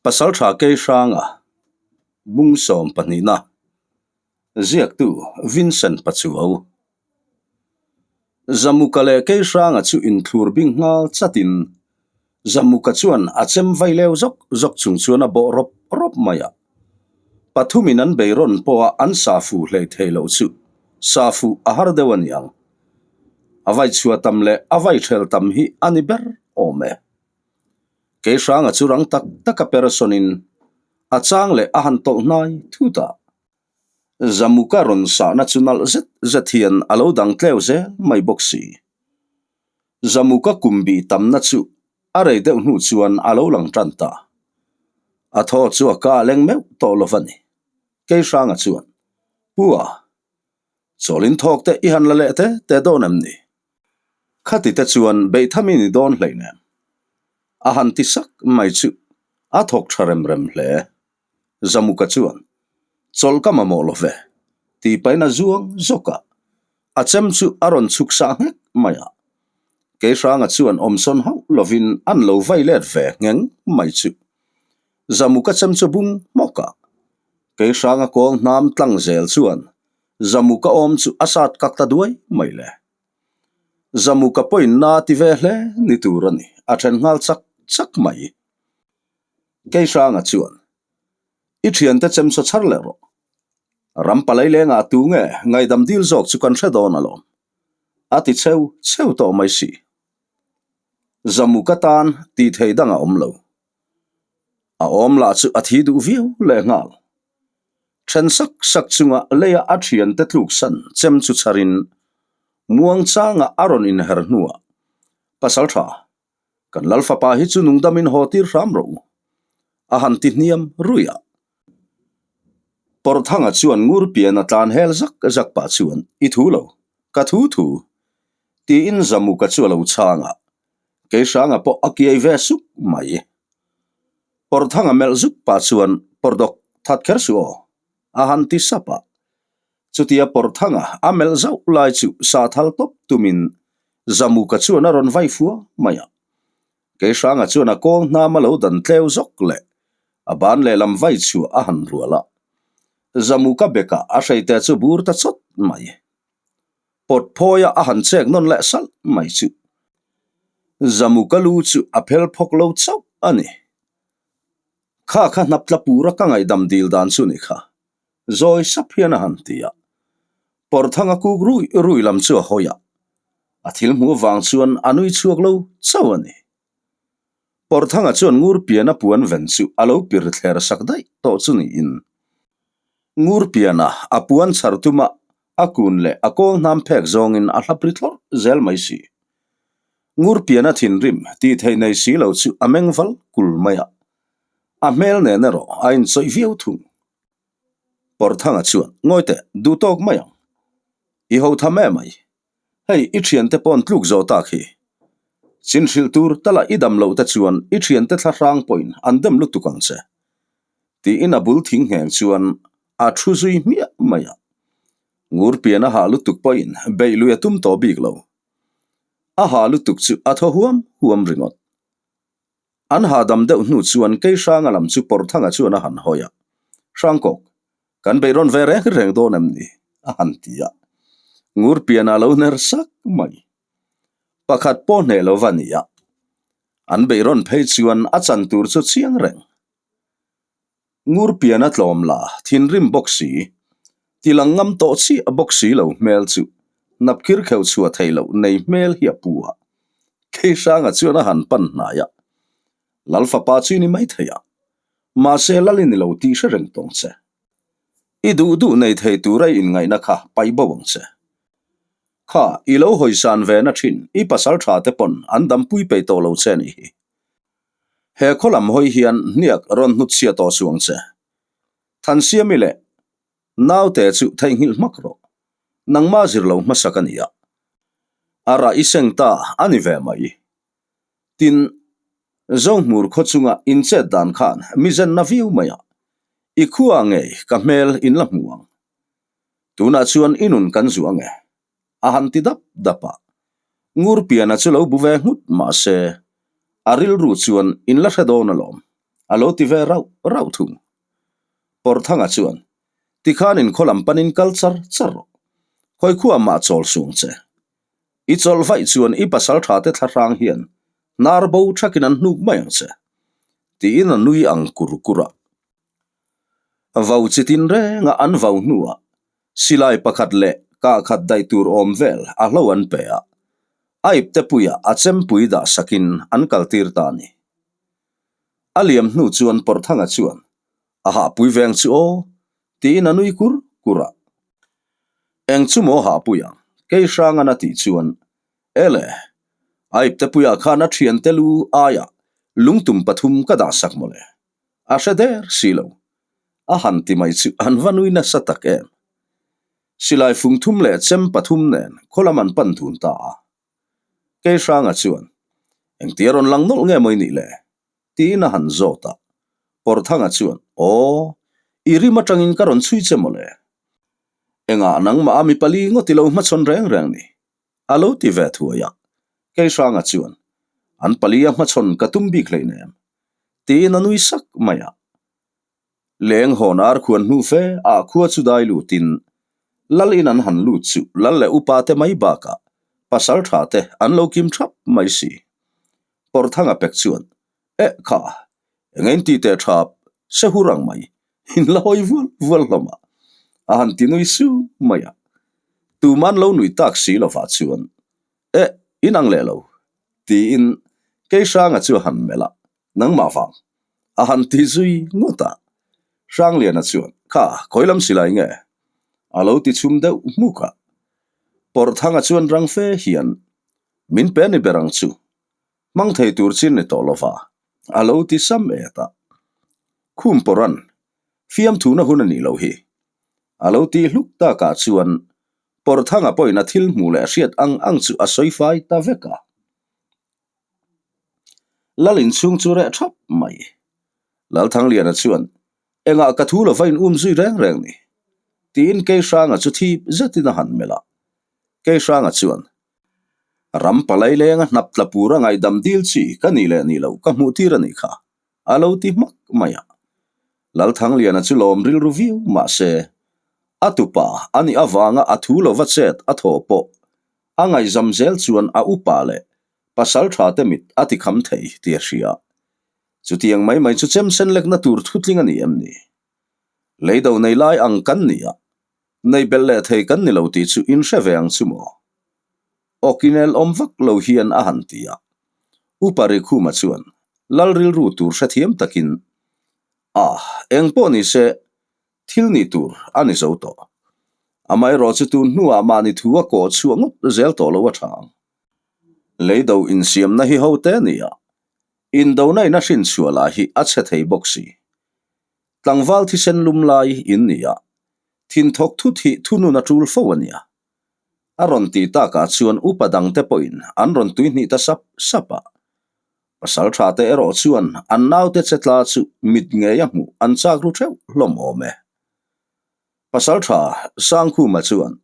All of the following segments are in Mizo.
Pasaltha Keihranga Bung sawm pahnihna Ziaktu Vincent Pachuau Zamuka leh Keihranga chu inthlur bing nghal chatin Zamuka chuan a chem vai leu zawk zawk chung chuan a bawh rawp rawp mai a. Pathumin an bei rawn pawha an sa fu hlei thei loh chu sa fuh a har deuh a niang. A vai chhuah tam leh a vai hrel tam hi a ni ber awm e. Keihranga chu rang tak taka persawn-in a chang leh a han tawlh hnai thut a. Zamuka rawn sahna chu nalh zet zet hian a lo dang tleu zel mai bawk si. Zamuka kum bih tamna chu a rei deuh hnu chuan a lo lang tan ta. A thaw chu a ka a leng meuh tawh lo va ni. Keihranga chuan, Pu a, chawlin thawk te i han la leh te te dawn em ni? Khati te chuan beihtham i ni dawn hleinem. A han ti sak mai chu a thawk tha rem rem hle. Zamuka chuan, Chawlh ka mamawh lo ve, tih pahin a zuang zawk a, a chem chu a rawn chhuk sah nghek mai a. Keihranga chuan awmsawn hauh lovin an lo vai let ve ngheng mai chu. Zamuka chem chu bung hmawk a, Keihranga kawl hnam tlang zel chuan Zamuka awm chu a sat kak ta duai mai le. Zamuka pawhin na ti ve hle ni tur a ni, a then nghal chak chak mai. Keihranga chuan, I thiante chem saw chhar leh rawh. Ram palai lengah tu nge ngaihdam dil zawk chu kan hre dawn alawm. A ti cheu cheu tawh mai si. Zamuka tan tih thei dang a awm lo. A awm lah chu a thi duh viau leh nghal. Then sak sak chunga leia a thiante tluksan chem chu chharin muangchanga a rawn inher hnuah Pasal tha, kan lal fapa hi chu nungdamin haw tir hram rawh u, a han ti hniam rui a. Pawrhthanga chuan Ngurpiana tlan hel zak zak pah chuan, I thu lo, ka thu thu, tiin Zamuka chu a lo chhang a, Keihranga pawh a kiai ve sup mai. Pawrhthanga melh zuk pah chuan Pawrdawk that kher suh aw, a han ti sap a. Chutia Pawrhthanga a melh zauh lai chu sahthal tawp tumin Zamuka chuan a rawn vai fua mai a. Keihranga chuan a kawl hnam a lo dan tleu zawk leh a ban lehlam vai chhuah a han rual a. Zamuka bekah a hreite chu bur ta chawt mai. Pawt phawia a han chek nawn leh salh mai chu Zamuka lu chu a phel phawk lo chauh a ni. Kha kha hnap tla pura ka ngaihdam dil dan chu ni kha. Zawi sap hian a han ti a. Pawrthanga kuk rui rui lam chu a hawi a. A thil hmuh vang chuan a nui chhuak lo chauh a ni. Pawrthanga chuan Ngurpiana puan ven chu a lo pir thler sak daih tawh chu niin Ngurpiana a puan chhar tuma a kun leh a kawl hnam phek zawngin a hlap ri thlawrh zel mai si. Ngurpiana thinrim tih theih nei si lo chu a meng val kul mai a, a hmel nen erawh a inchawih viau thung. Pawrthanga chuan, Ngawi teh, duh tawk mai ang. I ho tham em ai. Hei, i thiante pawn tluk zawh tak hi. Chin hrilh tur tala i dam loh te chuan i thiante thla hrang pawhin an dem lutuk ang che. Tiin a bul thing ngheng chuan a thu zui hmiah mai a. Ngurpian a hah lutuk pawhin beih lui a tum tawh bik lo. A hah lutuk chu a thaw huam huam ringawt. An hahdam deuh hnu chuan Keihranga lam chu Pawrthanga chuan a han hawi a, Hrangkawk, kan beihrawn ve reng reng dawn em ni? a han ti a. Ngurpiana a lo ner sak mai. Pakhat pawh hneh lo va ni a. An beihrawn phei chuan a chan tur chu chiang reng. Ngurpiana tlawm la, thinrim bawk si, tilang ngam tawh chiah bawk si lo hmel chu hnapkhir kheuh chhuah theih loh nei hmel hi a pu a. Keihranga chuan a han pan hnai a, Lal fapa chu i ni mai thei a, mahse lal i ni lo tih hre reng tawng che. I duh duh nei thei tura i inngaihna kha paih bo ang che. Kha, i lo hawisan ve na thin, i pasal tha te pawn an dampui peih tawh lo che nih hi. He khaw lam hawi hian hniak rawn hnut chhia tawh suh ang che. Thansiami leh naute chu theihnghilh hmak rawh. Nangma zir lo hmasak a ni a. A rah i seng ta a ni ve mai. Tin, Zohmur khaw chunga inchet dan khan mi zenna viau mai a. I khua ngei ka hmel in la hmu ang. Tunah chuan i nun kan zuah nge? A han ti dap dap a. Ngurpiana chu lo bu ve nghut mah se, a rilru chuan in la hre dawn alawm. A lo ti ve rauh rauh thung. Pawrthanga chuan, Tikhan in khaw lam panin kal char char rawh. Khawi khuah mah chawl sung che. I chawlh vaih chuan i pasal tha te thlahrang hian hnar bo thakin an hnuk mai ang che, tiin a nui ang kur kur a. Vau chi tin renga an vau hnuah silai pakhat leh kah khat daih tur awm vel a hlo an pe a, a ipte puiah a chempui dah sakin an kaltir ta a ni. A liam hnu chuan Pawrhthanga chuan a hahpui veng chu aw tiin a nui kur kur a. Eng chu maw hahpui ang? Kei Hrangan a tih chuan Ele, a ipte puiah khan a thiante lu aiah lungtum pathum ka dah sak mawle. A hre der si lo. A han ti mai chu an va nui nasa tak em. Silai fung thum leh chem pathum nen khaw lam an pan dun ta a. Kei Hranga chuan, Engtia rawn lang nawlh nge maw i nih le? tiin a han zawt a. Pawrthanga chuan, Aw, i rim atangin ka rawn chhui che mawle. Engah nangmah a mi pali ngawt i lo hmachhawn reng reng ni? a lo ti ve thuai a. Kei Hranga chuan, An pali a hmachhawn ka tum bik hleinem, tiin a nui sak mai a. Leng hawn ar khuan hnu fe ah khua chu dai lutin Lal in an han lut chu Lal leh upa te mai bakah pasal tha te an lo kim thap mai si. Pawrthanga pek chuan, Eh kha, eng in ti teh thap, se hur ang mai, in la hawi vual vual hlawm a, a han ti nui su mai a. Tuman lo nui tak si lovah chuan, Eh, in ang leh lo, tiin Keihranga chu a han melh a, Nangmah vang a han ti zui ngawt a. Hrangliana chuan, Kha, khawi lam silai nge? A lo ti chhum deuh hmuk a. Pawrhthanga chuan rang fe hian, Min pe ni ber ang chu. Hmang thei tur chin ni tawh lova, a lo ti sam et a. Khum pawrhan, Fiamthuna hun a nih loh hi. A lo ti hluk takah chuan Pawrhthanga pawhin a thil hmuh leh hriat ang ang chu a sawi fai ta vek a. Lal inchhung chu reh thap mai. Lalthangliana chuan, Engah ka thu lova in um zui reng reng ni? tiin Keihranga chu thip zetin a han melh a. Keihranga chuan, Ram palai lenga hnap tla pura ngaihdam dil chi ka nih leh nih loh ka hmuh tir a nih kha, a lo ti hmak mai a. Lalthangliana chu lawm rilru viau mah se, a tupa a nih avanga a thu lova chet a thawh pawh A ngaihzam zel chuan a upa leh pasal tha te mit a ti kham thei tih a hria. Chutiang mai mai chu chem sen lekna tur thutling a ni em ni? Leido nei lai ang kan ni a, nei belh leh thei kan ni lo tih chu in hre ve ang chu maw? Awkinel awm vak lo hian a han ti a. Upa Rikhuma chuan lal rilru tur hrethiam takin, Ah, eng pawh ni se, Thil nih tur a ni zo tawh. Amaherawh chu tun hnuah mahni thu a kawh chhuah ngawt zel tawh lo a tha ang. Leido insiamna hi ho te a ni a, indona in a hrin chhuah lah hi a chhe thei bawk si. Tlangval thisen lum lai in ni a, thin thawk thut hi thunun a tul fo a nia. A rawn ti takah chuan upa dangte pawhin an rawn tuihnih ta sap sap a. Pasal tha te erawh chuan an naute che tla chu mit ngei a hmuh an chak ru theuh hlawm awm e. Pasal tha Sangkhuma chuan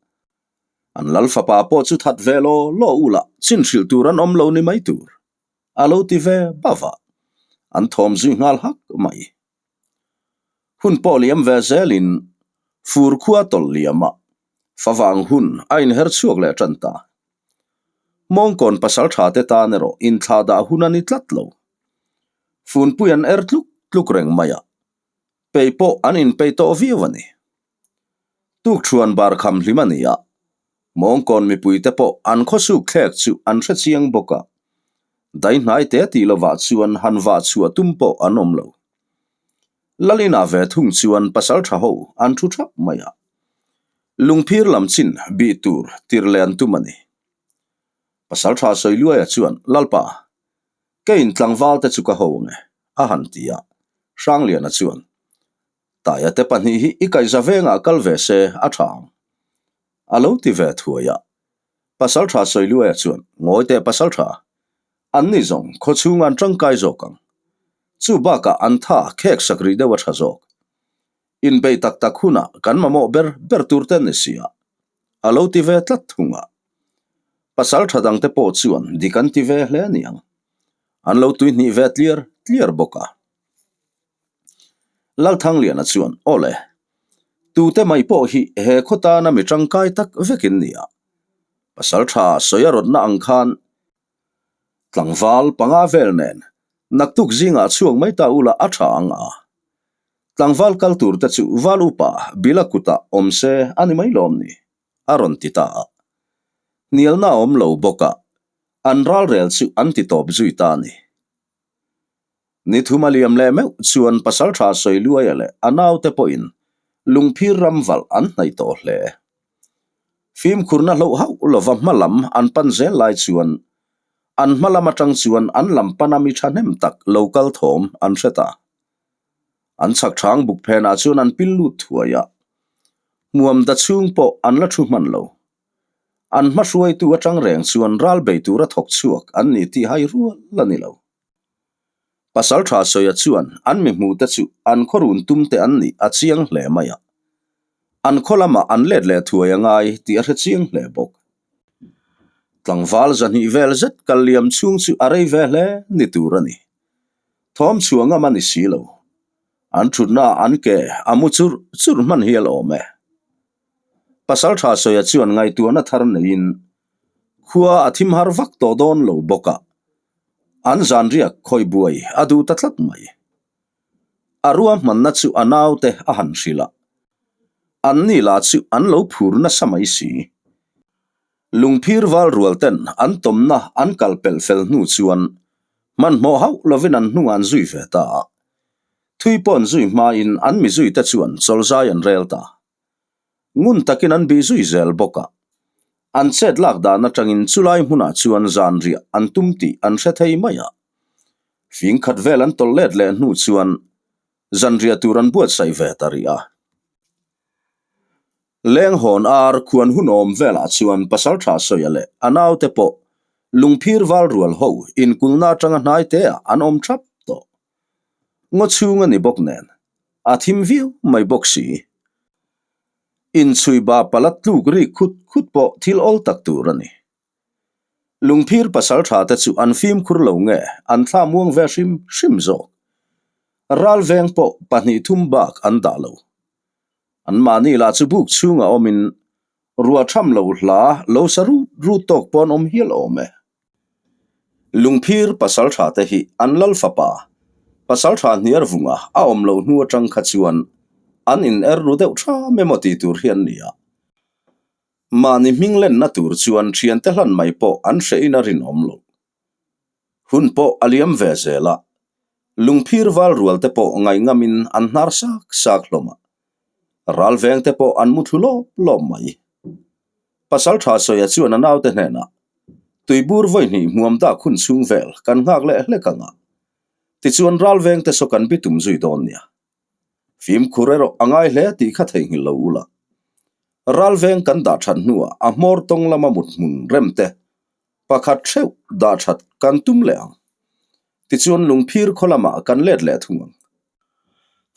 an lal fapa pawh chu that ve law law ula chin hrilh tur an awm lo ni mai tur a lo ti ve bava an thawm zui nghal hak mai. Hun pawh liam ve zelin fur khua tawlh liam a, favang hun a inher chhuak leh tan ta. Mawngkawn pasal tha te tan erawh inthlah dah hun a ni tlat lo. Funpui an er tluk tluk reng mai a, pei pawh an inpei tawh viau a ni. Tukṭhuan bar kham hlim a ni a, Mawngkawn mipuite pawh an khawsuk thlek chu an hre chiang bawk a, daihnai te tih lovah chuan han vah chhuah tum pawh an awm lo. Lalina ve thung chuan pasal tha ho an thu thap mai a, lungphir lam chin bih tur tir leh an tum a ni. Pasal tha Sawiluaia chuan, Lalpa, keiin tlangval te chu ka ho ang e, a han ti a, Hrangliana chuan, Taia te pahnih hi i kaihza vengah kal ve se a tha ang. A lo ti ve thuai a. Pasaltha Sawiluaia chuan, Ngawi teh Pasaltha, an ni zawng khaw chhunga an tangkai zawk ang. Chu bakah an tha khek sak rih deuh a tha zawk. Inbei tak tak hunah kan mamawh ber ber tur te an ni si a. A lo ti ve tlat thung a. Pasaltha dangte pawh chuan dik an ti ve hle a niang. An lo tuihnih ve tliar tliar bawk a. Lalthangliana chuan, Aw le, tute mai pawh hi he khaw tana mi tangkai tak vekin nia. Pasaltha sawi a rawtna ang khan tlangval panga vel nen naktuk zingah chhuak mai ta ula a tha ang a. Tlangval kal tur te chu val upa Bila kutah awm se a ni mai lawm ni? a rawn ti ta a. Hnialna a awm lo bawk a, an ralrel chu an ti tawp zui ta a ni. Ni thum a liam leh meuh chuan Pasaltha Sawiluaia leh a naute pawhin lungphir ram valh an hnaih tawh hle. Fimkhurna hloh hauh lova hma lam an pan zel lai chuan an hma lam atang chuan an lam pana mi thahnem tak lo kal thawm an hre ta. An chhak thang buk phenah chuan an pil lut thuai a, hmuam da chhung pawh an la thu hman lo. An hma hruaitu atang reng chuan ral bei tura thawk chhuak an ni tih hai rual a ni lo. Pasaltha Sawia chuan an mi hmuhte chu an khaw run tumte an nih a chiang hle mai a, an khaw lamah an let leh thuai a ngai tih a hre chiang hle bawk. Tlangval zahnih vel zet kal liam chhung chu a rei ve hle ni tur a ni. Thawm chhuah ngam a ni si lo. An thutna an ke a mu churh churh hman hial awm e. Pasaltha Sawia chuan ngaihtuahna thar neiin khua a thim har vak tawh dawn lo bawk a, an zanriak khawi buai a duh ta tlat mai. A ruahmanna chu a naute a han hrilh a, anni lah chu an lo phur nasa mai si. Lungphir val rual ten an tawmna an kal pelh fel hnu chuan hmanhmawh hauh lovin an hnungah an zui ve ta a. Thui pawh an zui hmain an mi zuite chuan chawlzai an rel ta. Ngun takin an bih zui zel bawk a. An chet lak dan atangin chulai hmunah chuan zan riah an tum tih an hre thei mai a. Fing khat vel an tawlh let leh hnu chuan zan riah tur an buatsaih ve ta rih a. Leng hawn ar khuan hunawm velah chuan Pasaltha Sawia leh a naute pawh lungphir val rual ho inkulhna atanga hnai teah an awm thap tawh. Ngaw chhung a ni bawk nen, a thim viau mai bawk si. Inchhui ba pala tluk rik khut khut pawh thil awl tak tur a ni. Lungphir pasaltha te chu an fimkhur lo nge an thla muang ve hrim hrim zawk. Ral veng pawh pahnih thum bak an dah lo. Anmahni lah chu buk chhungah awmin ruah tham lo hla lo sa rut rut tawk pawh an awm hial awm e. Lungphir pasaltha te hi an lal fapa pasaltha hniar vunga a awm loh hnu atang kha chuan an in er ru deuh tham emaw tih tur hi an ni a. Mahni hming lenna tur chuan thiante hlan mai pawh an hrehin a rinawm lo. Hun pawh a liam ve zel a, lungphir val rual te pawh ngaingamin an hnar sak sak hlawm a, ral veng te pawh an mu thlu lawp lawp mai. Pasaltha Sawia chuan a naute hnenah, Tuibur vawihnih hmuam dak hun chhung vel kan nghak leh hlek ang a, tichuan ral veng te saw kan bitum zui dawn nia. Fimkhur erawh a ngai hle tih kha theihnghilh lo ula. Ral veng kan dah that hnuah a hmawr tawng lama mut hmun rem te pakhat theuh dah that kan tum leh ang. Tichuan lungphir khaw lamah kan let leh thung ang.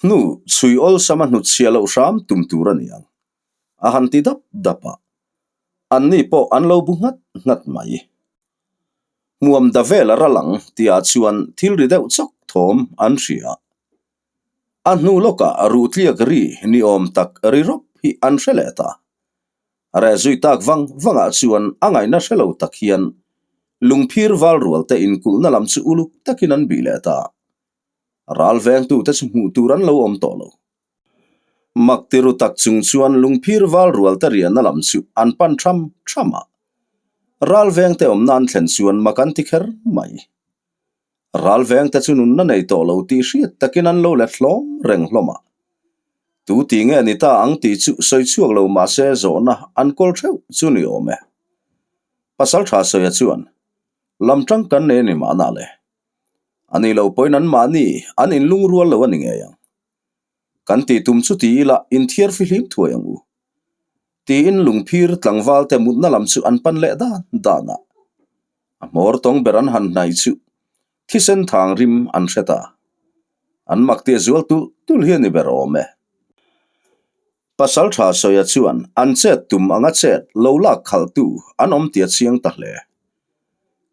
Hnu chhui awlsama hnutchhiah loh hram tum tur a ni ang. A han ti dap dap a, anni pawh an lo bu nghat nghat mai. Hmuam da vel a ral ang tihah chuan thil ri deuh chawk thawm an hria. A hnu lawkah ruhtliak ri ni awm tak ri rawp hi an hre leh ta. A reh zui tak vang vangah chuan a ngaihna hre lo tak hian lungphir val rual te inkulhna lam chu uluk takin an bih leh ta. Ral vengtute chu hmuh tur an lo awm tawh lo. Mak ti ru tak chung chuan lungphir val rual te riahna lam chu an pan tham tham a. Ral vengte awmna an thlen chuan mak an ti kher mai. Ral vengte chu nunna nei tawh lo tih hriat takin an lo let hlawm reng hlawm a. Tu ti nge ni ta ang tih chu sawi chhuak lo mahse zawhna an kawl theuh chu ni awm e. Pasaltha Sawia chuan, Lam tang kan nei a ni mahna le. A ni lo pawhin an mahni an inlungrual lo a ni ngei ang. Kan tih tum chu ti ila inthiar fihlim thuai ang u. Tiin lungphir tlangvalte mutna lam chu an pan leh dan dan a. A hmawr tawng ber an han hnaih chu thisen thang rim an hre ta. An mak tia zual tulh tulh hi a ni ber awm e. Pasaltha Sawia chuan an chet tum anga chet lo lak khalhtu an awm tia chiang ta hle.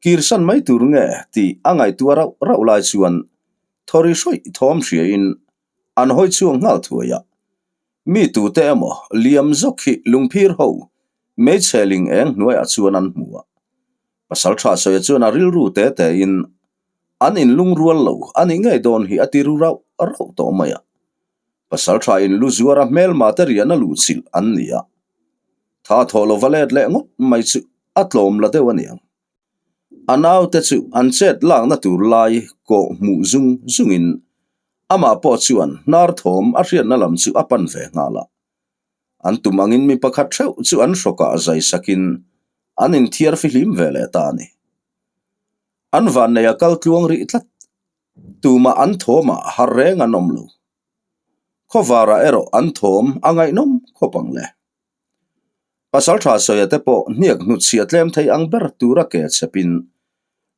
Kirsan mai tur nge tih a ngaihtuah rauh rauh lai chuan Thawri hrawih thawm hriain. An hawi chhuak nghal thuai a. Mi tute emaw liam zawk hi lungphir ho hmeichhe ling eng hnuaiah chuan an hmu a. Pasal tha sawi chuan a rilru te te in an inlungrual lo a nih ngei dawn hi a ti ru rauh rauh tawh mai a. Pasal tha in lu zuara hmelma te riahna luhchilh an ni a. Tha thawh lova let leh ngawt mai chu a tlawm la deuh a niang. A naute chu an chet lakna tur lai kawh hmuh zung zungin amah pawh chuan hnar thawm a hriatna lam chu a pan ve nghal a. An tum angin mi pakhat theuh chu an hrawkah zai sakin an inthiar fihlim ve leh ta a ni. An vannei a kal tluang rih tlat. Tumah an thawmah har reng an awm lo. Khawvarah erawh an thawm a ngaihnawm khawp ang le. Pasal tha sawia te pawh hniak hnutchhia tlem thei ang ber tura ke chhepin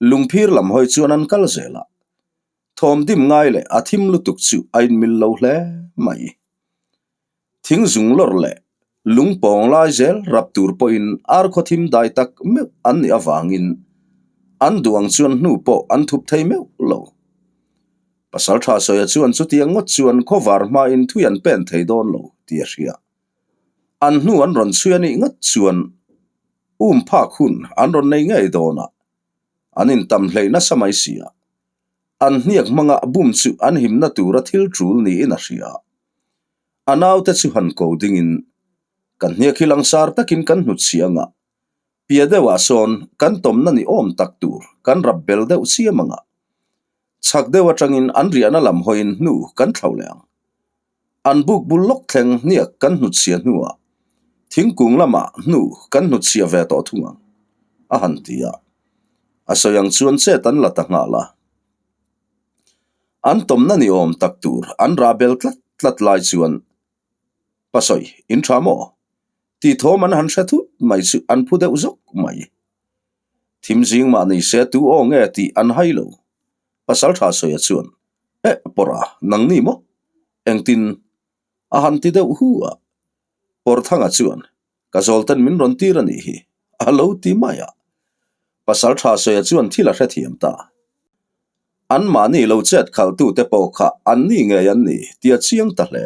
lungphir lam hawi chuan an kal zel a. Thawm dim ngai leh a thim lutuk chu a inmil lo hle mai. Thing zung lawr leh lung pawng lai zel rap tur pawhin ar khaw thim dai tak meuh an nih avangin an duh ang chuan hnu pawh an thup thei meuh lo. Pasal tha sawia chuan chutiang ngawt chuan khawvar hmain thui an pen thei dawn lo tih a hria. An hnu an rawn chhui a nih ngat chuan um phak hun an rawn nei ngei dawn a, an intam hleih nasa mai si a. An hniak hmanga bum chu an himna tura thil tul niin a hria. A naute chu han ko dingin, Kan hniak hi langsar takin kan hnutchhi anga, pia deuhah sawn kan tawmna ni awm tak tur kan rap bel deuh chiam anga, chhak deuh atangin an riahna lam hawiin hnu kan thlauh leh ang. An buk bul lawk thleng hniak kan hnutchhia hnuah thingkung lamah hnu kan hnutchhia ve tawh thung ang, a han ti a. A sawi ang chuan chet an la ta nghal a. An tawmna ni awm tak tur an rah bel tlat tlat lai chuan, Pasawi, in tha maw? Tih thawm an han hre thut mai chu an phu deuh zawk mai. Thim zing mah ni se tu aw nge tih an hai lo. Pasal tha sawia chuan, Eh, Pawrha, nang ni maw? Engtin? A han ti deuh hu a. Pawrthanga chuan, Ka zawlten min rawn tir a nih hi, a lo ti mai a. Pasal tha sawia chuan thil a hrethiam ta. Anmahni lo chet khalhtute pawh kha an ni ngei an ni tih a chiang ta hle.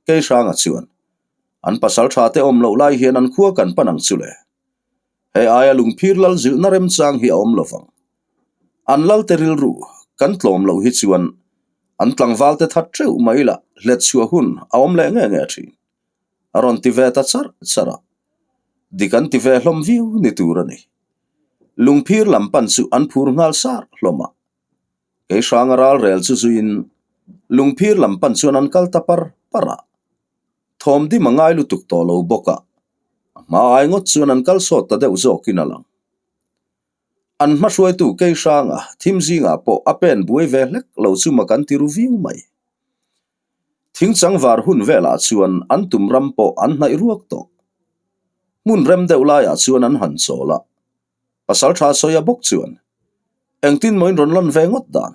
Keihranga chuan, An pasal tha te awm loh lai hian an khua kan pan ang chu le. Hei aia lungphir lal zilhna remchang hi a awm lo vang. An lalte rilru kan tlawm loh hi chuan an tlangvalte that teuh mai lah hlet chhuah hun a awm leh nge nge thin. A rawn ti ve ta charh charh a, dik an ti ve hlawm viau ni tur a ni. Lungphir lam pan chu an phur nghal sar hlawm a, kei hranga ral rel chu zuiin lungphir lam pan chuan an kal ta par par a. Thawm dim a ngai lutuk tawh lo bawk a, a hma ai ngawt chuan an kal sawt ta deuh zawkin a lang. An hmahruaitu kei hranga thim zingah pawh a pen buai ve hlek lo chu mak an ti ru viau mai. Thing changvar hun velah chuan an tum ram pawh an hnaih ruak tawh. Hmun rem deuh laiah chuan an han chawl a. Pasal tha sawia bawk chuan, Engtin maw in rawn lawn ve ngawt dan?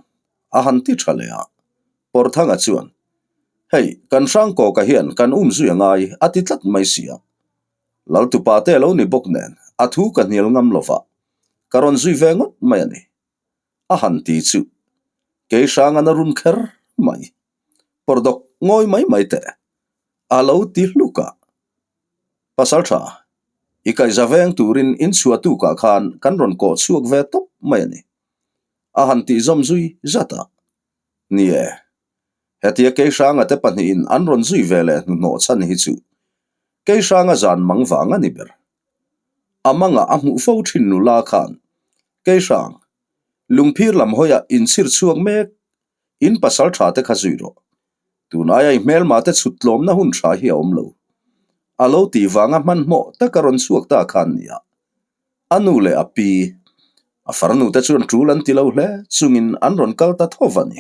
a han ti tha leh a. Pawrthanga chuan, Hei, kan Hrangkawka hian kan um zui a ngai a ti tlat mai si a. Laltupa te lo ni bawk nen a thu ka hnial ngam lova, ka rawn zui ve ngawt mai a ni. A han ti chu kei hrang an a run kher mai. Pawrdawk ngawi mai mai teh a lo ti hluk a. Pasal tha, i kaihza veng turin in chhuah tukah khan kan rawn kawh chhuak ve tawp mai a ni. A han tih zawm zui zat a. Ni e, hetia Keihranga te pahnihin an rawn zui ve leh hnuhnawh chhan hi chu Keihranga zan mang vang a ni ber. A mangah a hmuh fo thin nula khan Keihrang, lungphir lam hawiah inchhir chhuak mek in pasal tha te kha zui rawh. Tun aia i hmelma te chhut tlawmna hun tha hi a awm lo. A lo tih vanga hmanhmawh taka rawn chhuak ta khan nia. A nu leh a pi, a farnu te chuan tul an ti lo hle chungin an rawn kal ta tho va ni.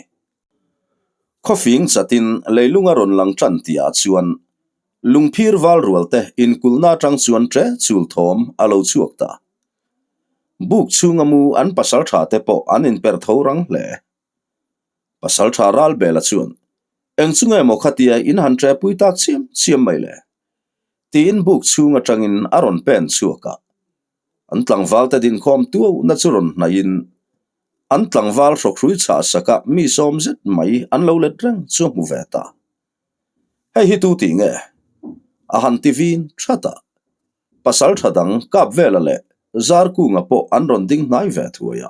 Khawfing chatin leilung a rawn lang tan tihah chuan lungphir val rual te inkulhna atang chuan ṭe chul thawm a lo chhuak ta. Buk chhunga mu an pasal tha te pawh an inperh tho rang hle. Pasal tha Ralbela chuan, Eng chu nge maw khatia in han ṭepui tak chiam chiam mai le? Tiin buk chhung atangin a rawn pen chhuak a. An tlangvalte dinkhawm tuauhna chu rawn hnaihin. An tlangval hrawkhrui chhah saka mi sawm zet mai an lo let reng chu a hmu ve ta. Hei hi tu tih nge? A han ti vin that a. Pasal tha dang Kapvela leh Zarkunga pawh an rawn ding hnai ve thuai a.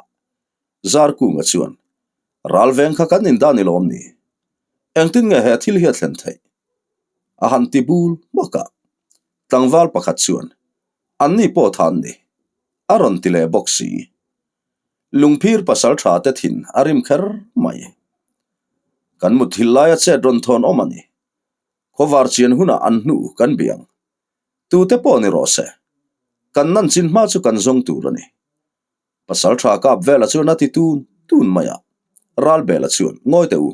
Zarkunga chuan, Ralveng kha kan indan i lawm ni? Engtin nge he thil hi a thlen theih? A han ti bul hmak a. Tlangval pakhat chuan, Anni pawh tha an ni. A rawn ti leh bawk si. Lungphir pasal tha te thin a rim kher mai. Kan mutthilh laia chet rawn thawn awm a ni. Khawvar chian hunah an hnu kan biang. Tute pawh ni rawh se. Kan nan chin hma chu kan zawng tur a ni. Pasal tha kap vela chuan a ti tun tun mai a. Ralbela chuan, Ngawi teh u.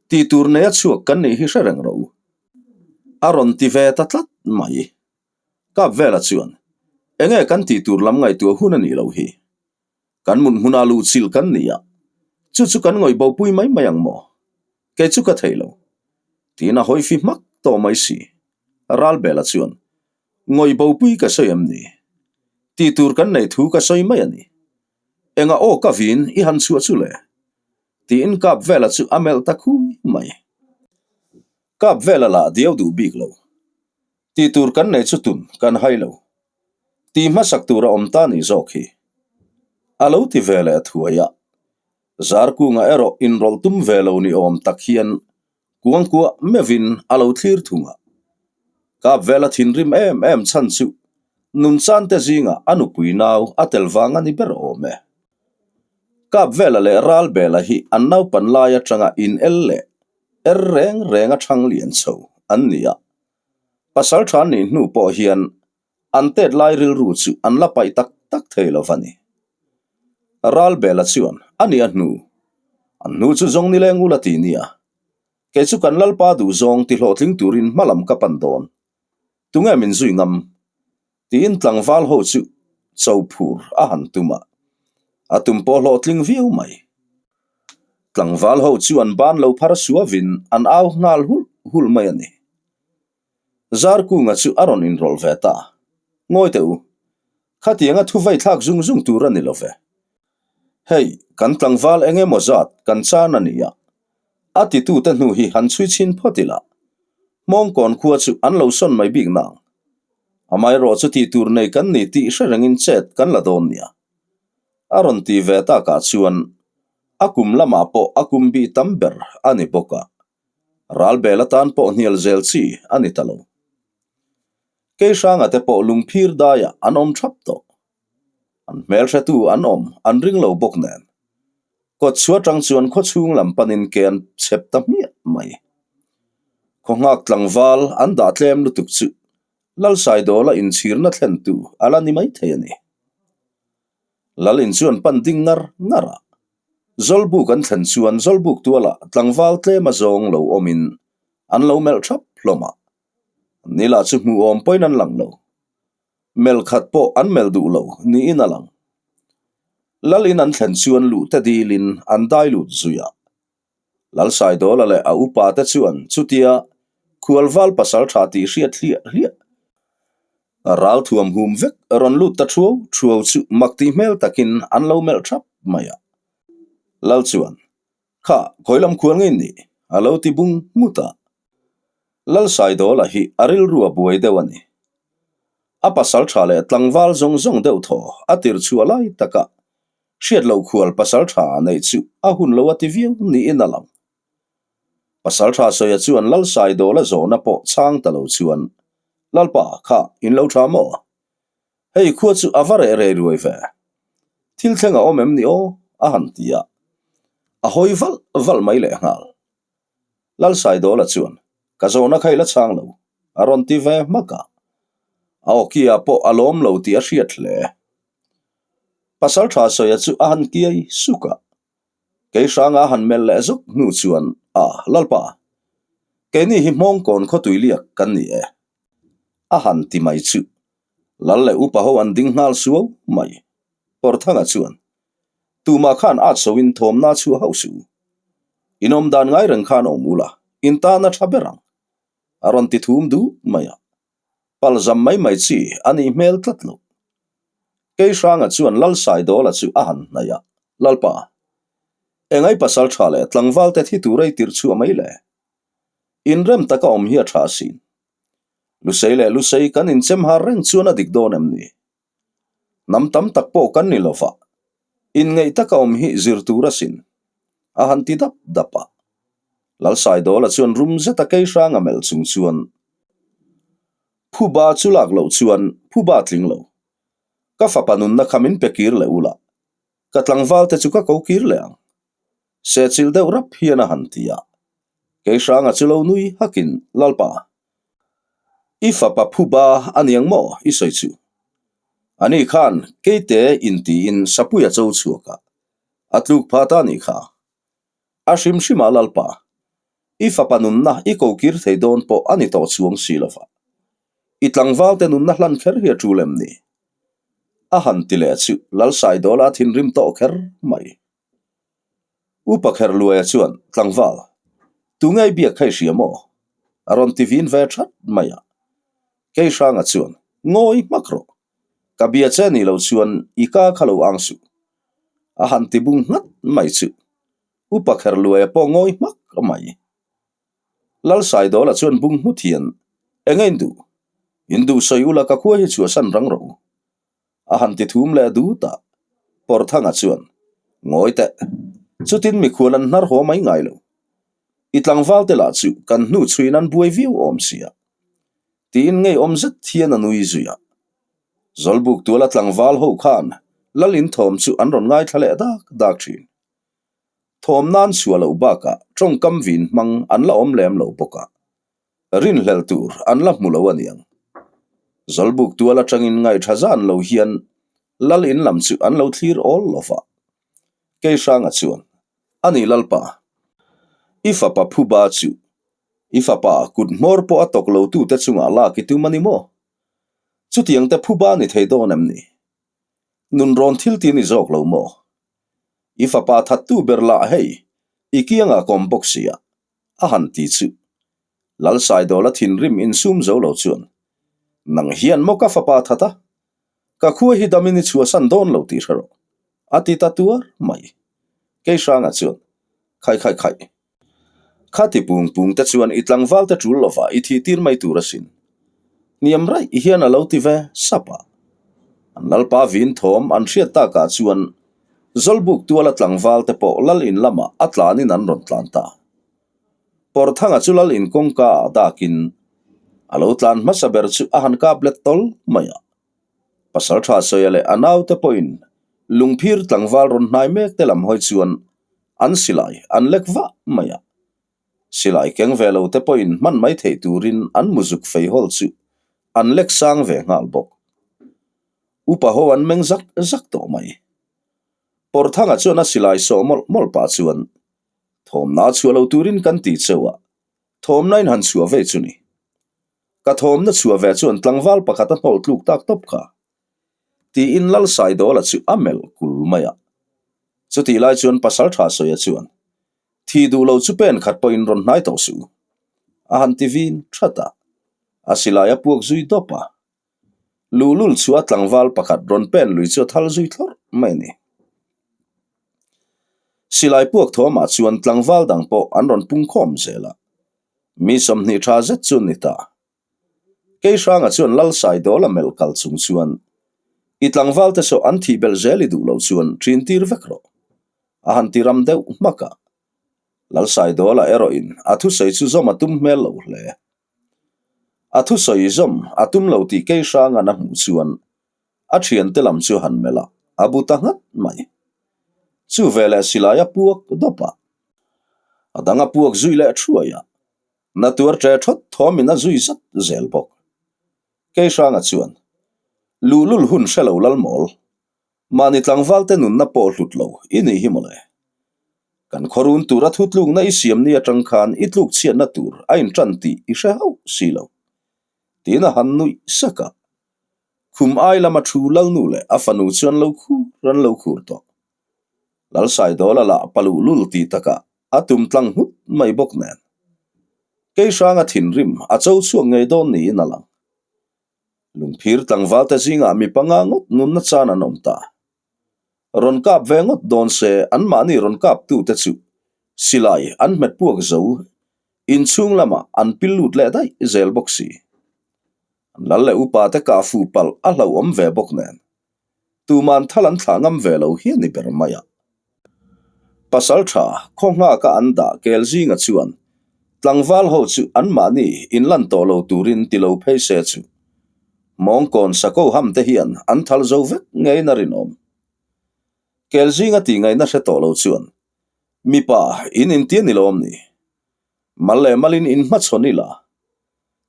Tih tur neia chhuak kan nih hi hre reng rawh u. A rawn ti ve ta tlat mai. Kap vela chuan, Enge kan tih tur lam ngaihtuah hun a nih loh hi. Kan mut hmunah luhchilh kan ni a, chu chu kan ngawih bopui mai mai ang maw? Kei chu ka thei lo. Tiin a hawi fi hmak tawh mai si. Ralbela chuan, Ngawih bopui ka sawi em ni? Tih tur kan neih thu ka sawi mai a ni. Enga aw ka vin i han chhuah chu le? Tiin kap vela chu a melh ta khui mai. Kap vela lah diau duh bik lo. Tih tur kan nei chu tun kan hai lo. Tih hmasak tur a awm ta nih zawk hi. A lo ti ve leh thuai a. Zarkunga erawh inrawlh tum ve lo ni awm tak hian kuangkuah meuhin a lo thlir thung a. Kap vela thinrim em em chhan chu nunchante zingah a nupui nau a tel vang a ni ber awm e. Kap vela leh Ralbela hi an naupan lai atanga in el leh er reng reng a thang lian chho an ni a. Pasal tha nih hnu pawh hian an tet lai rilru chu an la paih tak tak thei lo va ni. Ralbela chuan a ni a hnu, an hnu chu zawng nileng ula ti nia. Kei chu kan Lalpa duhzawng ti hlawhtling turin hmalam ka pan dawn. Tunge min zui ngam? Tiin tlangval ho chu cho phur a han tum a, a tum pawh hlawhtling viau mai. Tlangval ho chu an ban lo phar suavin an au nghal hulh hulh mai a ni. Zarkunga chu a rawn inrawlh ve ta. Ngawi teh u, khatianga thu vei thlak zung zung tur a ni lo ve. Hei, kan tlangval eng emaw zat kan chan a ni a, a titute hnu hi han chhui chhin phawt ila, Hmawngkawn khua chu an lo sawn mai bik nang. Amaherawh chu tih tur nei kan ni tih hre rengin chet kan la dawn nia. A rawn ti ve takah chuan a kum lamah pawh a kum bih tam ber a ni bawk a, ralbel atan pawh hnial zel chi a ni ta lo. Keihranga te pawh lungphir daiah an awm thap tawh. An hmelhretu an awm an ring lo bawk nen. Kawt chhuah atang chuan khaw chhung lam panin ke an chhep ta hmiah mai. Khaw nghak tlangval an dah tlem lutuk chu Lalsaidawla inchhirna thlentu a la ni maithei a ni. Lal in chuan pan ding ngar ngar a, Zawlbuk an thlen chuan Zawlbuk tualah tlangval tlem a zawng lo awmin an lo melh thap hlawm a, ni lah chu hmuh awm pawhin an lang lo. Melh khat pawh an melh duh lo niin a lang. Lal in an thlen chuan luh te dilin an dai lut zui a. Lalsaidawla leh a upa te chuan chutia khualval pasal tha tih hriat hliah hliah ral thuam hum vek rawn lut ta thuau thuau chu mak tih hmel takin an lo melh thap mai a. Lal chuan, Kha, khawi lam khual ngei nih? a lo ti bung ngut a. Lalsaidawla hi a rilru a buai deuh a ni. A pasal tha leh tlangval zawng zawng deuh thaw a tir chhuah lai takah hriat loh khual pasal tha neih chu a hun lo a ti viau niin a lang. Pasal tha sawia chuan Lalsaidawla zawhna pawh chhang ta lo chuan, Lalpa, kha in lo tha maw? Hei khua chu a va reh rei ruai ve. Thil thleng a awm em ni aw? a han ti a. A hawi valh valh mai lehnghal. Lalsaidawla chuan, Ka zawhna kha i la chhang lo, a rawn ti ve hmak a. A awkia pawh a lawm lo tih a hriat hle. Pasaltha Sawia chu a han kiai suk a. Keihranga a han melh leh zuk hnu chuan, A, Lalpa, keini hi Hmawngkawn khawtui liak kan ni e, a han ti mai chu. Lal leh upa ho an ding nghal suau mai. Pawrthanga chuan, Tumah khan at soin thawmna chhuah hauh suh u. In awm dan ngai reng khan awm ula, in tan a tha ber ang. A rawn ti thum duh mai a. Pal zam mai mai chi a nih hmel tlat lo. Keihranga chuan Lalsaidawla chu a han hnaih a, Lalpa! Engai pasal tha leh tlangval te thi tur ei tirh chhuah mai le? Inrem taka awm hi a tha asin. Lusei leh Lusei kan inchem har reng chuan a dik dawn em ni? Hnam tam tak pawh kan ni lova, inngeih taka awm hi zir tur asin, a han ti dap dap a. Lalsaidawla chuan rum zeta kei hrang a melh chung chuan, Phuba chu lak loh chuan phuba tling lo. Ka fapa nunna kha min pe kir leh ula, ka tlangval te chu ka ko kir leh ang. Sehchilh deuh rap hian a han ti a. Keihranga chu lo nui hakin, Lalpa, i fapa phuba a niang maw i sawi chu? Ani khan keite intiin sapui a cho chhuak a, a tluk pha ta nih kha. A hrim hrimah Lalpa, i fapa nunna i ko kir thei dawn pawh a ni tawh chuang si lova. I tlangvalte nunna hlan kher hi a tul em ni? A han ti leh chu Lalsaidawla a thinrim tawh kher mai. Upa Kherluaia chuan, Tlangval, tunge i biak kha i hria maw? A rawn ti vin ve that mai a. Keihranga chuan, Ngawi hmak rawh. Ka bia che nih loh chuan i ka kha lo ang suh. A han ti bung nghat mai chu. Upa Kherluaia pawh ngawi hmak mai. Lalsaidawla chuan bung hmut hian, Enge in duh? In duh sawi ula ka khua hi chhuahsan rang rawh u. A han ti thum leh dut a. Pawrthanga chuan, Ngawi teh, chutin mikhual an hnar haw mai ngai lo. I tlangval te lah chu kan hnu chhuiin an buai viau awm sia. Tiin ngeiawm zet hian a nui zui a. Zawlbuk tuala tlangval ho khan lal in thawm chu an rawn ngaithla leh dak dak thin. Thawm nan chhuah loh bakah tawngkam vin hmang an la awm lem lo bawk a. Rinhlelh tur an la hmu lo a niang. Zawlbuk tual atangin ngaihṭha zan lo hian Lal in lam chu an lo thlir awl lo va. Keihranga chuan, A ni Lalpa, i fapa phuba chu i fapa kut hmawr pawh a tawk lo tute chungah lak i tum a ni maw? Chutiang te phuba ni thei dawn em ni? Nunrawn thil ti ni zawk lo maw? I fapa thattu ber lah hei i kiangah kawm bawk sia. A han ti chu. Lalsaidawla thinrim insum zo lo chuan, Nang hian maw ka fapa that a? Ka khua hi damin i chhuahsan dawn lo tih hre rawh, a ti ta tuar mai. Keihranga chuan, Khai khai khai. Khati pung pung te chuan i tlangval te tul lova i thih tir mai tur asin. Hniam raih hian a lo ti ve sap a. An lalpa vin thawm an hriat takah chuan Zawlbuk tuala tlangval te pawh lal in lamah a tlanin an rawn tlan ta. Pawrthanga chu lal in kawngka ah dakin a lo tlan hmasa ber chu a han kap let tawl mai a. Pasaltha Sawia leh a naute pawhin lungphir tlangval rawn hnai mek te lam hawi chuan an silai an lek vah mai a. Silai keng ve lo te pawhin hman mai theih turin an muzuk fei hawl chu an lek sang ve nghal bawk. Upa ho an meng zak zak tawh mai. Pawrthanga chuan a silai sawh mawlh mawlh pah chuan, Thawmna chhuah lo turin kan ti cheu a, thawmna in han chhuah ve chu ni. Ka thawmna chhuah ve chuan tlangval pakhat a hnawlh tluk tak tawp kha. Tiin Lalsaidawla chu a melh kul mai a. Chutih lai chuan Pasaltha Sawia chuan, Thi duh lo chu pen khat pawhin rawn hnai tawh suh u. A han ti vin that a, a silai a puak zui dawp a. Luhlul chu a tlangval pakhat rawn pen lui chu a thal zui thlawrh mai a ni. Silai puak thawmah chuan tlangval dang pawh an rawn pung khawm zel a, mi 20 tha zet chu an ni ta. Keihranga chuan Lalsaidawl a melh kal chung chuan, I tlangval te saw an thih belh zel i duh loh chuan ṭin tir vek rawh. A han ti ram deuh hmak a. Lalsaidawla erawhin a thusawi chu zawm a tum hmel lo hle. A thusawi zawm a tum lo tih Keihranga'n a hmuh chuan a thiante lam chu han melh a, a bu ta nghat mai. Chu veleh silai a puak dawp a, a dang a puak zui leh thuai a, na tuar ṭe thawt thawmin a zui zat zel bawk. Keihranga chuan, Luhlul hun hre lo Lalmawl, Mahni tlangvalte nunna pawh hlut lo i nih hi mawle. Kan khawrun tura thutlukna i siam ni atang khan i tluk chhiatna tur a intan tih i hre hauh si lo. Tiin a han nuih sak a. Khum ai lama thu Lalnu leh a fanu chu an lo khur an lo khur tawh. Lalsaidawla lah paluh lul tih takah a tum tlang nghut mai bawk nen. Keihranga thinrim a cho chhuak ngei dawn niin a lang. Lungphir tlangvalte zingah mi panga ngawt nunna chan an awm ta. Rawn kap ve ngawt dawn se anmahni rawn kaptute chu silai an hmet puak zo inchhung lamah an pil lut leh daih zel bawk si. An lal leh upa te kah fu palh a hlauhawm ve bawk nen tuman thal an thlah ngam ve lo hi a ni ber mai a. Pasal tha khaw nghaka an dah kel zinga chuan tlangval ho chu anmahni inlan tawh lo turin ti lo phei se chu Mawngkawn sako ham te hian an thal zo vek ngeiin a rinawm. Kel zinga tih ngaihna hre tawh lo chuan mipa in inti a ni lawm ni? Mal leh malin in hmachhawn ila.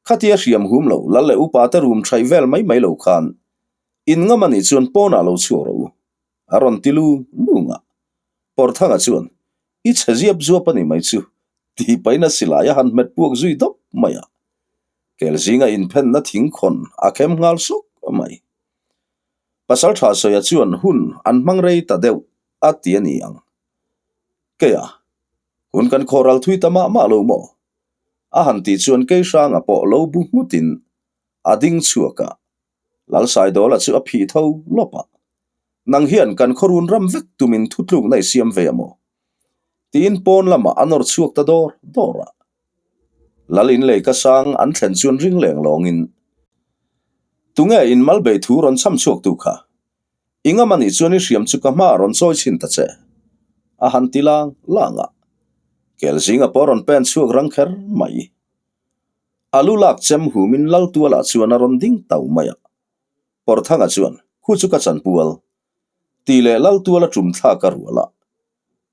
Khatia hriam hum lo lal leh upa te rum thaih vel mai mai lo khan in ngam a nih chuan pawnah lo chhuak rawh u, a rawn ti lung lung a. Pawrthanga chuan I chhe ziap zuap a ni mai chu, tih pahin a silai a han hmet puak zui dawp mai a. Kel zinga inphenna thingkhawn a khem nghal sawk mai. Pasal tha sawia chuan hun an hmang rei ta deuh a ti a ni ang. Keia, hun kan khawh ral thui ta mah mah lo maw? A han tih chuan Keihranga pawh lo bu nghutin a ding chhuak a. Lalsaidawla chu a phih tho lawp a, Nang hian kan khawrun ram vek tumin thutlukna i siam ve a maw? Tiin pawn lamah a nawr chhuak ta dawr dawr a. Lal in lei ka sang an thlen chuan ring leng lawngin, Tunge in mal bei thu rawn cham chhuak tu kha? I ngam a nih chuan i hriam chu ka hmaah rawn chawi chhin ta che. A han ti lang lang a. Kel zinga pawh rawn pen chhuak rang kher mai. A lu lak chem humin Laltualah chuan a rawn ding tau mai a. Pawrthanga chuan, Khu chu ka chanpual. Tih leh Laltuala tum thlak a rual a.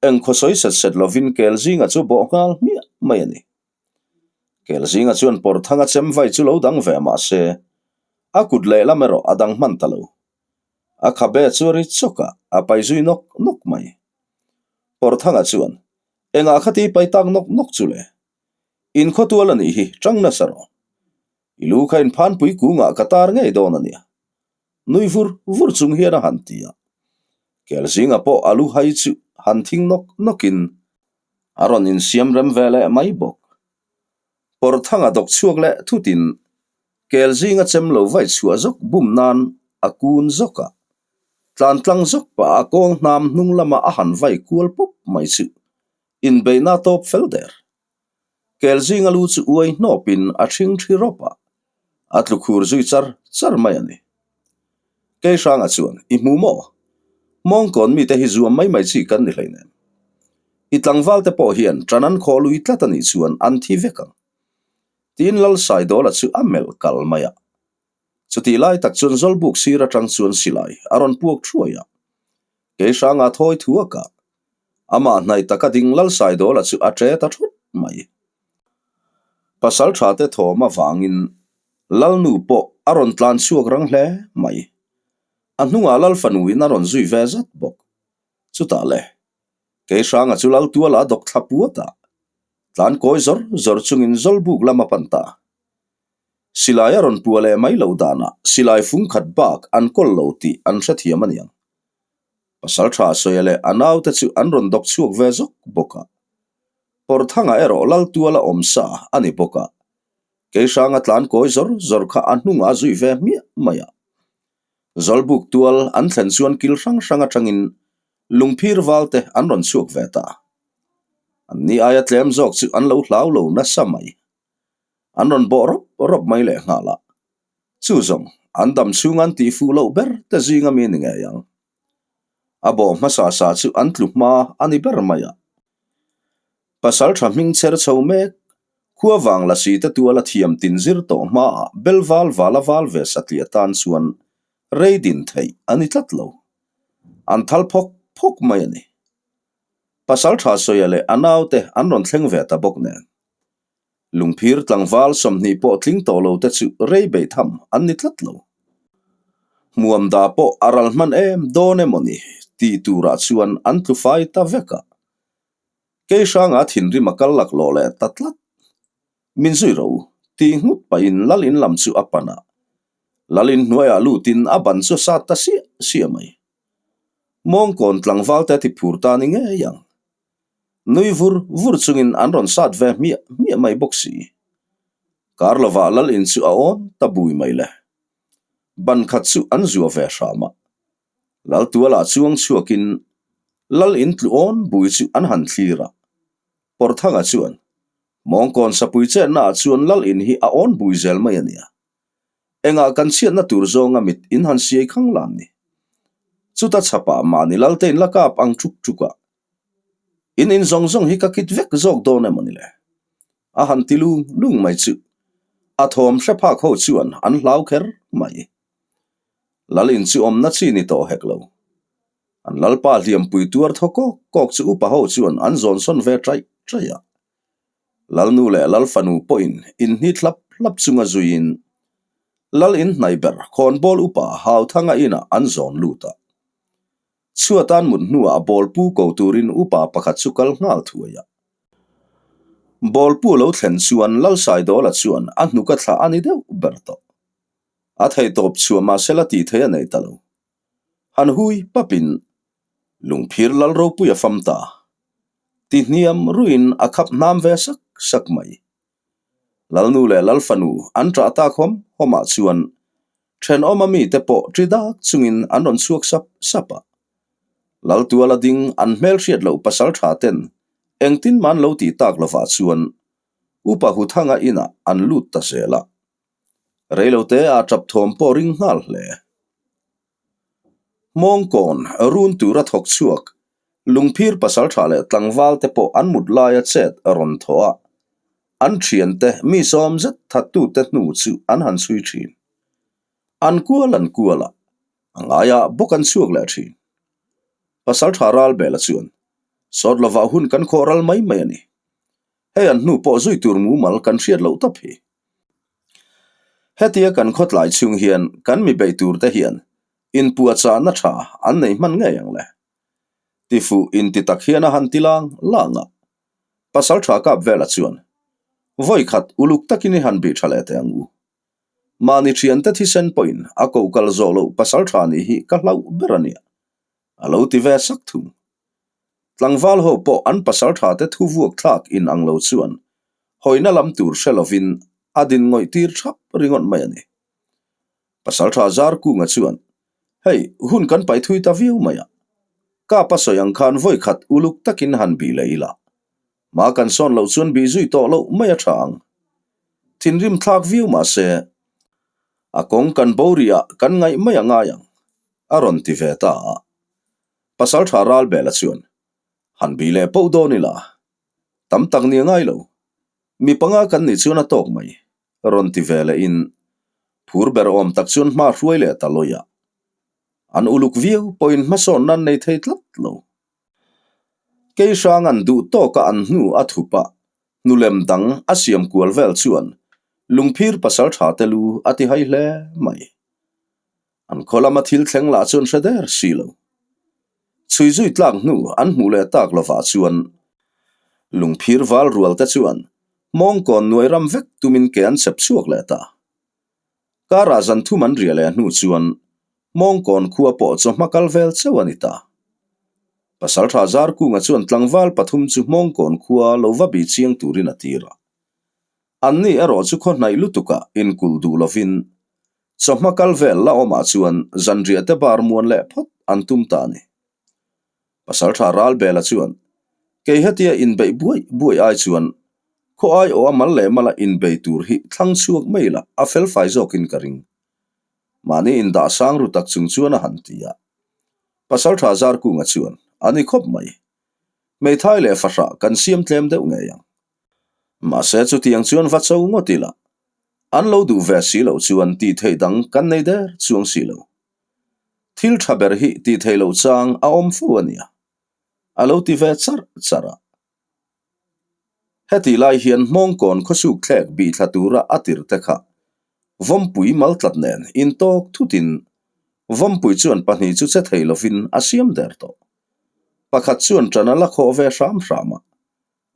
Eng khaw sawi set set lovin Kelzinga chu bawh nghal hmiah mai a ni. Kelzinga chuan Pawrthanga chem vai chu lo dang ve mah se, a kut lehlam erawh a dang hman ta lo. A khabe chu a ri chawk a, a pai zui nawk nawk mai. Pawrthanga chuan, Engah khati pai tak nawk nawk chu le? In khawtual a nih hi, ṭang nasa rawh. I lu kha in phanpui kungah ka tar ngei dawn a nia. Nui vur vur chung hian a han ti a. Kel zinga pawh a lu hai chu han thing nawk nawkin a rawn insiam rem ve leh mai bawk. Pawrthanga dawk chhuak leh thutin kel zinga chem lo vai chhuah zawk bum nan a kun zawk a. Tlan tlang zawk pah a kawng hnam hnung lama a han vai kual pawp mai chu Inbeihna tawp fel der. Kel zinga lu chu uai hnawpin a ṭhing ṭhi rawp a, a tlu khur zui char char mai a ni. Keihranga chuan, I hmu maw? Mawngkawn mite hi zuam mai mai chi kan ni hleinem. I tlangvalte pawh hian ṭan an khawh lui tlat a nih chuan an thi vek ang. Tiin Lalsaidawla chu a melh kal mai a. Chutih lai tak chuan Zawlbuk sir aṭang chuan silai a rawn puak ṭhuai a. Keihranga thawi thu a kah. Amah hnaih taka ding Lalsaidawla chu a ṭe ta thut mai. Pasal ṭha te thawm avangin Lalnu pawh a rawn tlan chhuak rang hle mai. A hnungah Lalfanuin a rawn zui ve zat bawk. Chutah le, Keihranga chu Laltuala a dawk thla puat a, tlan kawi zawr zawr chungin Zawlbuk lam a pan ta. Silai a rawn pua leh mai loh danah silai fung khat bak an kawl lo tih an hrethiam a niang. Pasal tha Sawia leh a naute chu an rawn dawk chhuak ve zawk bawk a. Pawrthanga erawh Laltuala awm sa a ni bawk a. Keihranga tlan kawi zawr zawr kha a hnungah a zui ve hmiah mai a. Zawlbuk tual an thlen chuan kil hrang hrang atangin lungphir valte an rawn chhuak ve ta. Anni aia tlem zawk chu an lo hlau lo nasa mai. An rawn bawh rawp rawp mai leh nghal a. Chu zawng, an dam chhung an tih fuh loh ber te zing ami ni ngei ang. A bawh hmasa sa chu an tlu hma a ni ber mai a. Pasal tha hming chher chho mek, khua vang la si te tuala thiam tin zir tawh hmaah bel val val a val ve satliah tan chuan rei din theih a ni tlat lo. An thal phawk phawk mai a ni. Pasal tha Sawia leh a naute an rawn thleng ve ta bawk nen. Lungphir tlangval 20 pawh tling tawh lo te chu rei beih tham an ni tlat lo. Hmuam da pawh a ral hman em dawn emaw ni tih turah chuan an tlu fai ta vek a. Keihranga thinrim a kal laklawh leh ta tlat. Min zui ro tih nghut pahin lal in lam chu a pan a. Lal in hnuaiah lutin a ban chu a sat ta siah siah mai. Mawngkawn tlangval te ti phur ta ni ngei ang. Nui vur vur chungin an rawn sat ve hmiah hmiah mai bawk si. Kar lovah lal in chu a awn ta bui mai le. Ban khat chu an zua ve hram a. Laltualah chuang chhuakin Lal in tlu awn bui chu an han thlir a. Pawrthanga chuan, Mawngkawn sapui chetnaah chuan Lal in hi a awn bui zel mai a nia. Engah kan chhiatna tur zawnga mit in han siai khang lan ni. Chuta chhapah mahni Lalte in la kap ang ṭuk ṭuk a. In in zawng zawng hi ka kit vek zawk dawn emaw ni le? A han ti lung lung mai chu a thawm hre phak ho chuan an hlau kher mai. Lal in chu awmna chi ni tawh hek lo. An lalpa hliampui tuar thaw kawk kawk chu upa ho chuan an zawn sawn ve ṭaih ṭaih a. Lalnu leh Lalfanu pawhin inhnit hlap hlap chunga zuiin Lal in hnaih ber khawnbawl upa Hauthanga inah an zawn lut a. Chhuatan mut hnuah bawlpu ko turin upa pakhat chu kal nghal thuai a. Bawlpu lo thlen chuan Lalsaidawla chuan a hnuk a thlah a ni deuh ber tawh. A theihtawp chhuah mahse la tih theih a nei ta lo. Han hui papin lungphir lal ropui a fam ta. Ti hniam ruiin a khap hnam ve sak sak mai. Lalnu leh Lalfanu an ṭah tak hawm hawmah chuan ṭhenawma mite pawh ṭi dak chungin an rawn chhuak sap sap a. Laltuala ding an hmelhriat loh pasal ṭha ten engtin man lo tih tak lovah chuan Upa Huthanga inah an lut ta zel a. Reilote a ṭap thawm pawh ring nghal hle. Hmawngkawn run tura thawk chhuak lungphir pasalṭha leh tlangval te pawh an mut laia chet a rawn thaw a, an ṭhiante mi sawm zet thattute hnu chu an han chhui ṭhin. An kual an kual a, a ngaiah bawk an chhuak leh ṭhin. Pasalṭha Ralbela chuan, Sawt lovah hun kan khawh ral mai mai a ni. Hei an hnu pawh zui tur mumal kan hriat loh tawp hi. Hetia kan khawtlai chhung hian kan mi beih tur te hian inpuahchahna tha an nei hman ngei ang le. Tifuh inti tak hian a han ti lang lang a. Pasal tha kap vela chuan, Vawi khat uluk takin i han bih tha leh teh ang u. Mahni thiante thisen pawhin a ko kal zawh loh pasal tha nih hi ka hlauh ber a nia. A lo ti ve sak thung. Tlangval ho pawh an pasal tha te thu vuak thlak in ang lo chuan hawina lam tur hre lovin a din ngawih tir thap ringawt mai a ni. Pasal tha zar kunga chuan, Hei, hun kan paih thui ta viau mai a. Kapa sawi ang khan vawi khat uluk takin han bih leh ila. Hma kan sawn loh chuan bih zui tawh loh mai a tha ang. Thinrim thlak viau mah se, a kawng kan bo rih ah kan ngaih mai a ngai ang, a rawn ti ve ta a. Pasal tha ral bela chuan, Han bih leh poh dawn ila, tam tak ni a ngai lo. Mi panga kan nih chuan a tawk mai, rawn ti ve lehin phur ber awm tak chuan hma hruai leh ta lawi a. An uluk viau pawhin hmasawn nan nei thei tlat lo. Kei hrang an duh tawka an hnu a thup a, hnulem dang a siam kual vel chuan lungphir pasal tha te lu a ti hai hle mai. An khaw lama thil thleng lah chuan hre der si lo. Chhui zui tlak hnu an hmuh leh tak lovah chuan lungphir val rual te chuan mawngkawn nuai ram vek tumin ke an chep chhuak leh ta. Karah zan thum an riah leh hnu chuan mawngkawn khua pawh chawhma kal vel chauh a ni ta. Pasaltha Zarkunga chuan tlangval pathum chu mawngkawn khua lo va bih chiang turin a tir a. Anni erawh chu khaw hnaih lutukah inkulh duh lovin Chawhma kal vel la awmah chuan zanriah te bar muan leh phawt an tum ta a ni. Pasaltha Ralbela chuan, Kei hetia inbeih buai buai ai chuan khaw aiawh a mal leh mala inbei tur hi thlang chhuak mai la a felfai zawkin ka ring. Mahni indah sang ru tak chung chuan a han ti a. Pasaltha Zarkunga chuan, A ni khawp mai. Hmeithai leh fahrah kan siam tlem deuh ngei ang. Mahse chutiang chuan va cho ngawt ila An lo duh ve si loh chuan tih theih dang kan nei der chuang si lo. Thil tha ber hi tih theih loh chang a awm fo a nia. A lo ti ve char char a. Hetih lai hian hmawngkawn khawsuk thlek bih thla tura a tir te kha Vawmpui maltlat nen intawk thutin Vawmpui chuan pahnih chu che thei lovin a siam der tawh. Pakhat chuan ṭan a la khawh ve hram hram a,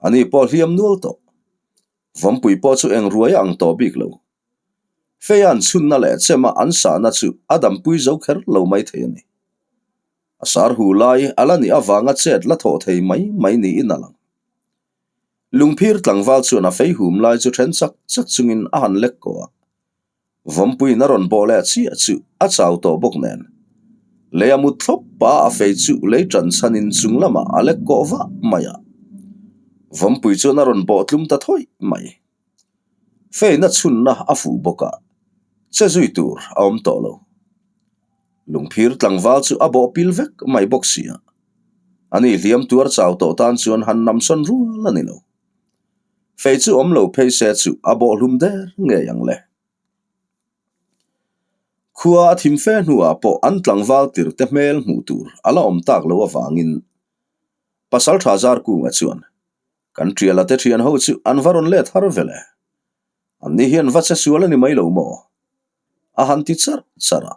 ani pawh hliam nual tawh. Vawmpui pawh chu eng ruai a ang tawh bik lo. Feian chhunna leh chema an sahna chu a dampui zo kher lo mai thei a ni. A sar hu lai a la nih avanga chet la thawh thei mai mai niin a lang. Lungphir tlangval chuan a fei hum lai chu then chak chak chungin a han lek kawh a. Vawmpuiin a rawn bawh leh chiah chu a chau tawh bawk nen. Lei a mut thlawp a, a fei chu lei ṭan chhanin chung lamah a lek kawh vah mai a. Vawmpui chuan a rawn bawh tlum ta thawih mai. Feina chhunna a fuh bawk a, che zui tur a awm tawh lo. Lungphir tlangval chu a bawh pil vek mai bawk si a, ani hliam tuar chau tawh tan chuan han namsawn rual a ni lo. Fei chu awm lo phei se chu a bawh hlum der ngei ang le. Khua a thim fe hnuah pawh an tlangval tirte hmel hmuh tur a la awm tak lo avangin Pasalṭha Zarkunga chuan Kan ṭiala te ṭhian ho chu an va rawn let har ve le. An ni hian va che sual a ni mai lo maw? A han ti charh charh a.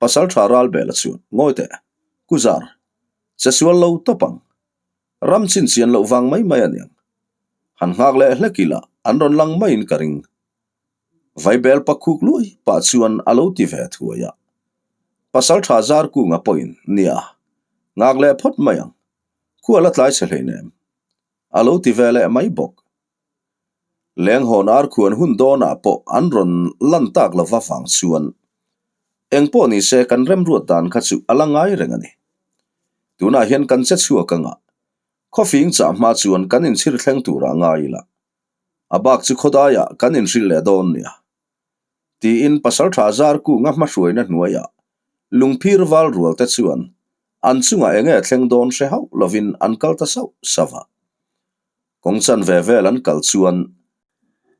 Pasalṭha Ralbela chuan, Ngawi teh, Kuzar, che sual lo tawp ang. Ram chinchian loh vang mai mai a niang. Han nghak leh hlek ila an rawn lang maiin ka ring. Vaibel pakhuk luai pah chuan a lo ti ve thuai a. Pasalṭha Zarkunga pawhin, Nia, nghak leh phawt mai ang. Khual a tlai chhe hleinem. A lo ti ve leh mai bawk. Lenghawn ar khuan hun dawnah pawh an rawn lan tak lova vang chuan engpawh ni se kan remruat dan kha chu a la ngai reng a ni. Tunah hian kan che chhuak anga khawfing chah hma chuan kan inchhir thleng turah ngai ila a bak chu khawdaiah kan inhrilh leh dawn nia. Tiin Pasalṭha Zarkunga hmahruaina hnuaiah lungphir val rual te chuan an chungah eng nge thleng dawn hre hauh lovin an kal ta sauh sauh a. Kawng chan ve vel an kal chuan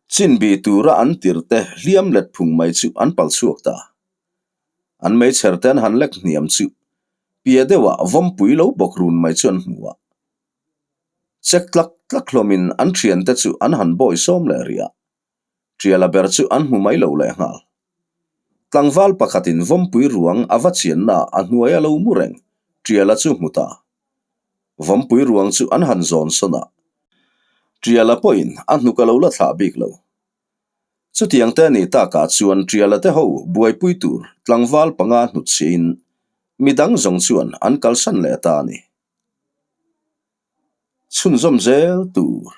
chin bih tura an tirte hliam let phung mai chu an pal chhuak ta. An meichher te an han lek hniam chu pia deuhah vawmpui lo bawk run mai chu an hmu a. Chek tlak tlak hlawmin an thiante chu an han bawi sawm leh rih a. Ṭiala ber chu an hmu mai lo lehnghal. Tlangval pakhatin vawmpui ruang a va chianna a hnuai a lo mu reng, Ṭiala chu hmu ta. Vawmpui ruang chu an han zawn sawn a, Ṭiala pawhin a hnuk a lo la thlah bik lo. Chutiang te nih takah chuan Ṭiala te ho buaipui tur tlangval panga hnutchhiahin midang zawng chuan an kalsan leh ta a ni. Chhunzawm zel tur.